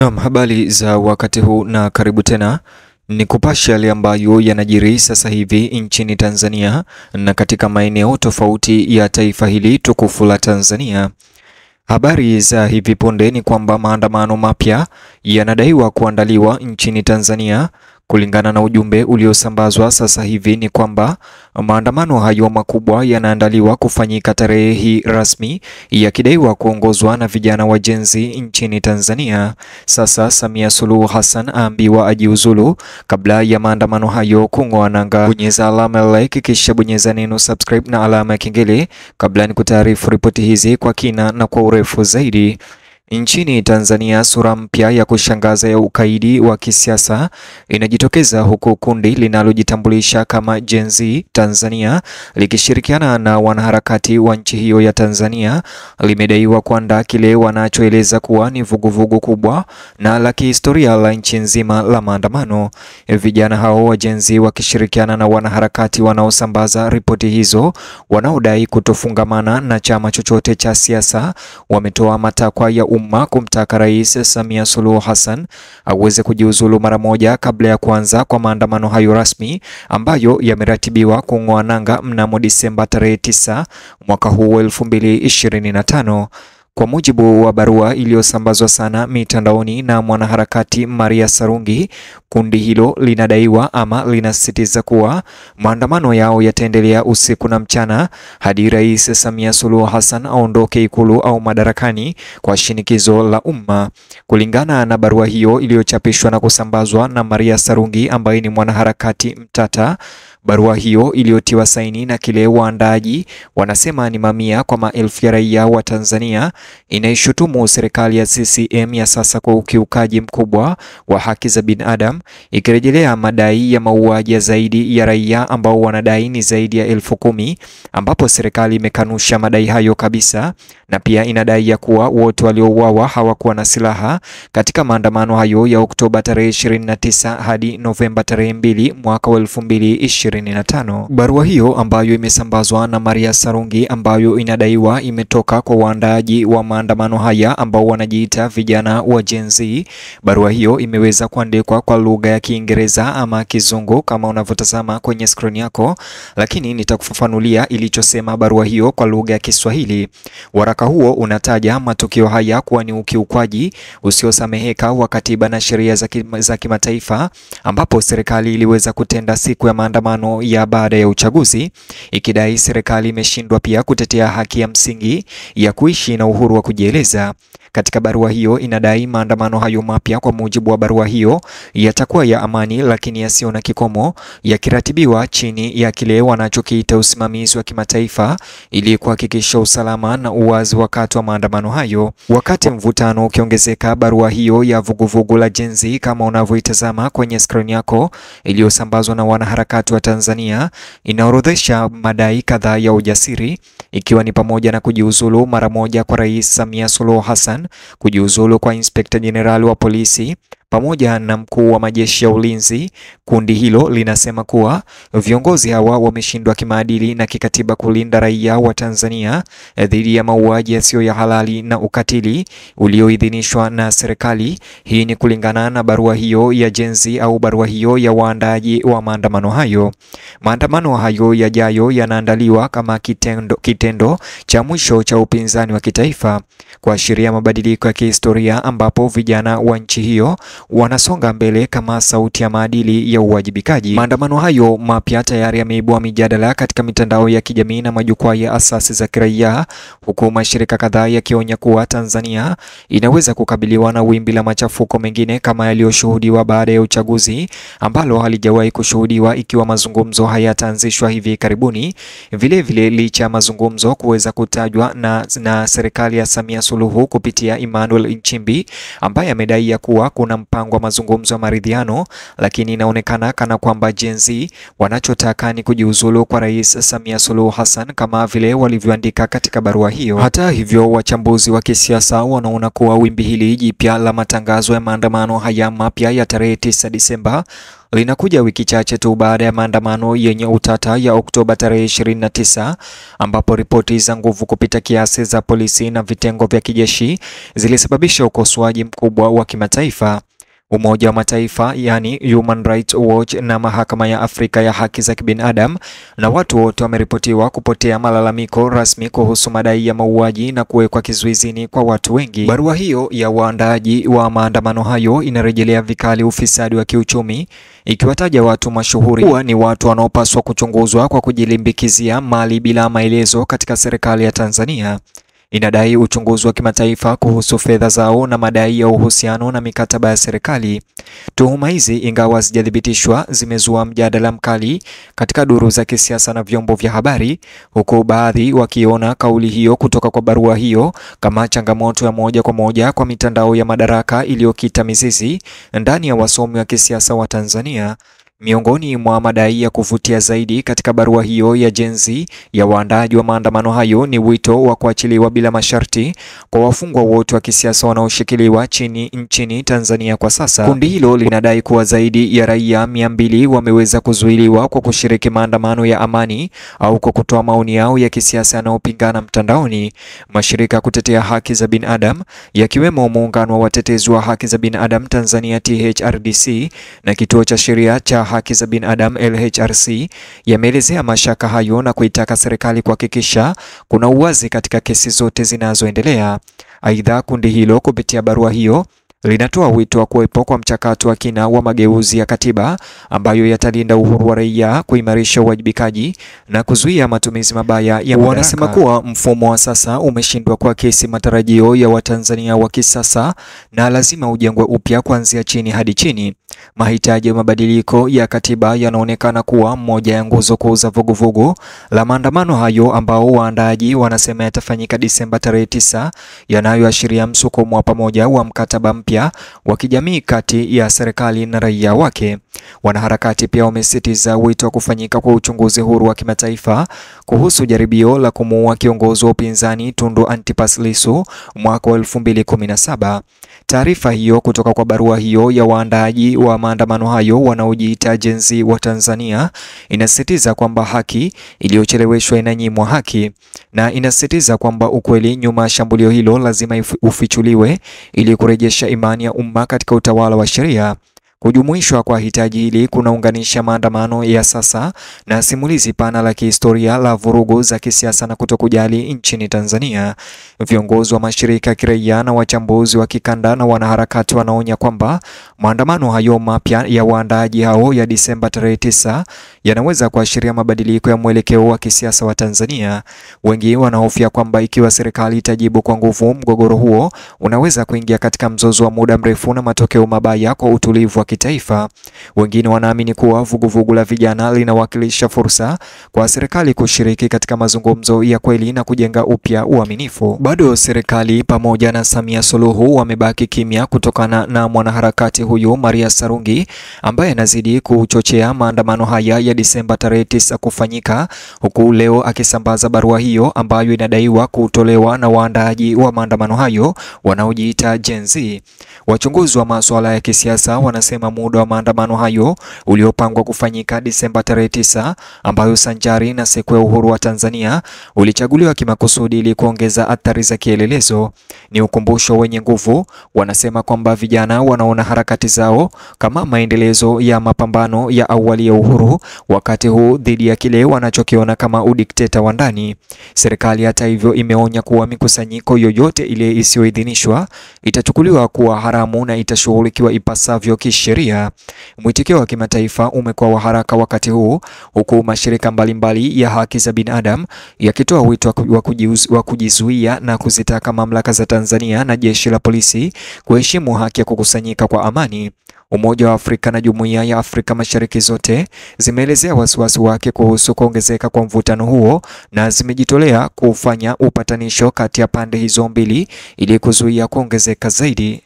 Naam, habari za wakati huu na karibu tena. Ni kupasha yale ambayo yanajiri sasa hivi nchini Tanzania na katika maeneo tofauti ya taifa hili tukufu la Tanzania. Habari za hivi punde ni kwamba maandamano mapya yanadaiwa kuandaliwa nchini Tanzania. Kulingana na ujumbe uliosambazwa sasa hivi ni kwamba maandamano hayo makubwa yanaandaliwa kufanyika tarehe hii rasmi, yakidaiwa kuongozwa na vijana wa Gen Z nchini Tanzania. Sasa Samia Suluhu Hassan aambiwa ajiuzulu kabla ya maandamano hayo kung'oa nanga. Bonyeza alama ya like kisha bonyeza neno subscribe na alama ya kengele kabla nikutaarifu ripoti hizi kwa kina na kwa urefu zaidi. Nchini Tanzania, sura mpya ya kushangaza ya ukaidi wa kisiasa inajitokeza huku kundi linalojitambulisha kama Gen Z Tanzania likishirikiana na wanaharakati wa nchi hiyo ya Tanzania limedaiwa kuandaa kile wanachoeleza kuwa ni vuguvugu kubwa na la kihistoria la nchi nzima la maandamano. Vijana hao wa Gen Z wakishirikiana na wanaharakati wanaosambaza ripoti hizo wanaodai kutofungamana na chama chochote cha siasa wametoa matakwa ya umma kumtaka Rais Samia Suluhu Hassan aweze kujiuzulu mara moja kabla ya kuanza kwa maandamano hayo rasmi ambayo yameratibiwa kung'oa nanga mnamo Disemba tarehe 9 mwaka huu 2025. Kwa mujibu wa barua iliyosambazwa sana mitandaoni na mwanaharakati Maria Sarungi, kundi hilo linadaiwa ama linasisitiza kuwa maandamano yao yataendelea usiku na mchana hadi Rais Samia Suluhu Hassan aondoke Ikulu au madarakani kwa shinikizo la umma. Kulingana na barua hiyo iliyochapishwa na kusambazwa na Maria Sarungi ambaye ni mwanaharakati mtata, barua hiyo iliyotiwa saini na kile waandaaji wanasema ni mamia kwa maelfu ya raia wa Tanzania inaishutumu serikali ya CCM ya sasa kwa ukiukaji mkubwa wa haki za binadamu, ikirejelea madai ya mauaji ya zaidi ya raia ambao wanadai ni zaidi ya 10,000, ambapo serikali imekanusha madai hayo kabisa, na pia inadai ya kuwa wote waliouawa hawakuwa na silaha katika maandamano hayo ya Oktoba tarehe 29 hadi Novemba tarehe 2 mwaka 2025. Barua hiyo ambayo imesambazwa na Maria Sarungi ambayo inadaiwa imetoka kwa waandaaji wa maandamano haya ambao wanajiita vijana wa Gen Z. Barua hiyo imeweza kuandikwa kwa lugha ya Kiingereza ama Kizungu kama unavyotazama kwenye screen yako, lakini nitakufafanulia ilichosema barua hiyo kwa lugha ya Kiswahili. Waraka huo unataja matukio haya kuwa ni ukiukwaji usiosameheka wa katiba na sheria za kimataifa, ambapo serikali iliweza kutenda siku ya maandamano ya baada ya uchaguzi, ikidai serikali imeshindwa pia kutetea haki ya msingi ya kuishi na uhuru wa kujieleza. Katika barua hiyo inadai maandamano hayo mapya, kwa mujibu wa barua hiyo, yatakuwa ya amani lakini yasiyo na kikomo, yakiratibiwa chini ya kile wanachokiita usimamizi wa kimataifa ili kuhakikisha usalama na uwazi wakati wa maandamano hayo. Wakati mvutano ukiongezeka, barua hiyo ya vuguvugu la Gen Z kama unavyoitazama kwenye screen yako iliyosambazwa na wanaharakati wa Tanzania inaorodhesha madai kadhaa ya ujasiri, ikiwa ni pamoja na kujiuzulu mara moja kwa Rais Samia Suluhu Hassan, kujiuzulu kwa Inspekta Jenerali wa polisi pamoja na mkuu wa majeshi ya ulinzi. Kundi hilo linasema kuwa viongozi hawa wameshindwa kimaadili na kikatiba kulinda raia wa Tanzania dhidi ya mauaji yasiyo ya halali na ukatili ulioidhinishwa na serikali. Hii ni kulingana na barua hiyo ya Gen Z au barua hiyo ya waandaaji wa maandamano hayo. Maandamano hayo yajayo yanaandaliwa kama kitendo cha mwisho cha upinzani wa kitaifa, kuashiria mabadiliko ya kihistoria ambapo vijana wa nchi hiyo wanasonga mbele kama sauti ya maadili ya uwajibikaji. Maandamano hayo mapya tayari yameibua mijadala katika mitandao ya kijamii na majukwaa ya asasi za kiraia, huku mashirika kadhaa yakionya kuwa Tanzania inaweza kukabiliwa na wimbi la machafuko mengine kama yaliyoshuhudiwa baada ya uchaguzi ambalo halijawahi kushuhudiwa ikiwa mazungumzo hayataanzishwa hivi karibuni. Vile vile, licha ya mazungumzo kuweza kutajwa na serikali ya Samia Suluhu kupitia Emmanuel Nchimbi ambaye amedai ya kuwa kuna mpango wa mazungumzo ya maridhiano, lakini inaonekana kana kwamba Gen Z wanachotaka ni kujiuzulu kwa Rais Samia Suluhu Hassan kama vile walivyoandika katika barua hiyo. Hata hivyo, wachambuzi wa kisiasa wanaona kuwa wimbi hili jipya la matangazo ya maandamano haya mapya ya tarehe 9 Disemba linakuja wiki chache tu baada ya maandamano yenye utata ya Oktoba tarehe 29, ambapo ripoti za nguvu kupita kiasi za polisi na vitengo vya kijeshi zilisababisha ukosoaji mkubwa wa kimataifa. Umoja wa Mataifa, yani Human Rights Watch, na Mahakama ya Afrika ya Haki za Kibinadamu na watu wote wameripotiwa kupotea malalamiko rasmi kuhusu madai ya mauaji na kuwekwa kizuizini kwa watu wengi. Barua hiyo ya waandaaji wa maandamano hayo inarejelea vikali ufisadi wa kiuchumi, ikiwataja watu mashuhuri kuwa ni watu wanaopaswa kuchunguzwa kwa kujilimbikizia mali bila maelezo katika serikali ya Tanzania. Inadai uchunguzi wa kimataifa kuhusu fedha zao na madai ya uhusiano na mikataba ya serikali. Tuhuma hizi, ingawa hazijathibitishwa, zimezua mjadala mkali katika duru za kisiasa na vyombo vya habari, huku baadhi wakiona kauli hiyo kutoka kwa barua hiyo kama changamoto ya moja kwa moja kwa mitandao ya madaraka iliyokita mizizi ndani ya wasomi wa kisiasa wa Tanzania. Miongoni mwa madai ya kuvutia zaidi katika barua hiyo ya Gen Z ya waandaaji wa maandamano hayo ni wito wa kuachiliwa bila masharti kwa wafungwa wote wa kisiasa wanaoshikiliwa nchini Tanzania kwa sasa. Kundi hilo linadai kuwa zaidi ya raia 200 wameweza kuzuiliwa kwa kushiriki maandamano ya amani au kwa kutoa maoni yao ya kisiasa yanayopingana mtandaoni. Mashirika kutetea haki za binadamu yakiwemo Muungano wa Watetezi wa Haki za Binadamu Tanzania THRDC na Kituo cha Sheria cha Haki za Binadamu LHRC yameelezea mashaka hayo na kuitaka serikali kuhakikisha kuna uwazi katika kesi zote zinazoendelea. Aidha, kundi hilo kupitia barua hiyo linatoa wito wa kuwepo kwa mchakato wa kina wa mageuzi ya katiba ambayo yatalinda uhuru wa raia, kuimarisha uwajibikaji na kuzuia matumizi mabaya ya madaraka. Wanasema kuwa mfumo wa sasa umeshindwa kuakisi matarajio ya Watanzania wa kisasa na lazima ujengwe upya kuanzia chini hadi chini. Mahitaji ya mabadiliko ya katiba yanaonekana kuwa moja ya nguzo kuu za vuguvugu la maandamano hayo ambao waandaaji wanasema yatafanyika Disemba tarehe 9, yanayoashiria msukumo wa pamoja wa mkataba mpya wa kijamii kati ya serikali na raia wake. Wanaharakati pia wamesisitiza wito wa kufanyika kwa uchunguzi huru wa kimataifa kuhusu jaribio la kumuua kiongozi wa upinzani Tundu Antipas Lissu mwaka 2017. Taarifa hiyo kutoka kwa barua hiyo ya waandaaji wa maandamano hayo wanaojiita Gen Z wa Tanzania inasisitiza kwamba haki iliyocheleweshwa inanyimwa haki, na inasisitiza kwamba ukweli nyuma ya shambulio hilo lazima ufichuliwe ili kurejesha imani ya umma katika utawala wa sheria. Kujumuishwa kwa hitaji hili kunaunganisha maandamano ya sasa na simulizi pana la kihistoria la vurugu za kisiasa na kutokujali nchini Tanzania. Viongozi wa mashirika ya kiraia na wachambuzi wa kikanda na wanaharakati wanaonya kwamba maandamano hayo mapya ya waandaaji hao ya Disemba tarehe 9 yanaweza kuashiria mabadiliko ya mwelekeo wa kisiasa wa Tanzania. Wengi wanahofia kwamba ikiwa serikali itajibu kwa nguvu, mgogoro huo unaweza kuingia katika mzozo wa muda mrefu na matokeo mabaya kwa utulivu wa kitaifa. Wengine wanaamini kuwa vuguvugu la vijana linawakilisha fursa kwa serikali kushiriki katika mazungumzo ya kweli na kujenga upya uaminifu. Bado serikali pamoja na Samia Suluhu wamebaki kimya kutokana na mwanaharakati huyu Maria Sarungi ambaye anazidi kuchochea maandamano haya ya Disemba tarehe 9 kufanyika, huku leo akisambaza barua hiyo ambayo inadaiwa kutolewa na waandaaji wa maandamano hayo wanaojiita Gen Z. Wachunguzi wa masuala ya kisiasa wanasema muda wa maandamano hayo uliopangwa kufanyika Disemba tarehe 9, ambayo sanjari na siku ya uhuru wa Tanzania, ulichaguliwa kimakusudi ili kuongeza athari za kielelezo. Ni ukumbusho wenye nguvu. Wanasema kwamba vijana wanaona harakati zao kama maendelezo ya mapambano ya awali ya uhuru wakati huu dhidi ya kile wanachokiona kama udikteta wa ndani. Serikali hata hivyo imeonya kuwa mikusanyiko yoyote ile isiyoidhinishwa itachukuliwa kuwa haramu na itashughulikiwa ipasavyo kisheria. Mwitikio wa kimataifa umekuwa wa haraka wakati huu, huku mashirika mbalimbali ya haki za binadamu yakitoa wito wa kujizuia na kuzitaka mamlaka za Tanzania na jeshi la polisi kuheshimu haki ya kukusanyika kwa amani. Umoja wa Afrika na Jumuiya ya Afrika Mashariki zote zimeelezea wasiwasi wake kuhusu kuongezeka kwa mvutano huo na zimejitolea kufanya upatanisho kati ya pande hizo mbili ili kuzuia kuongezeka zaidi.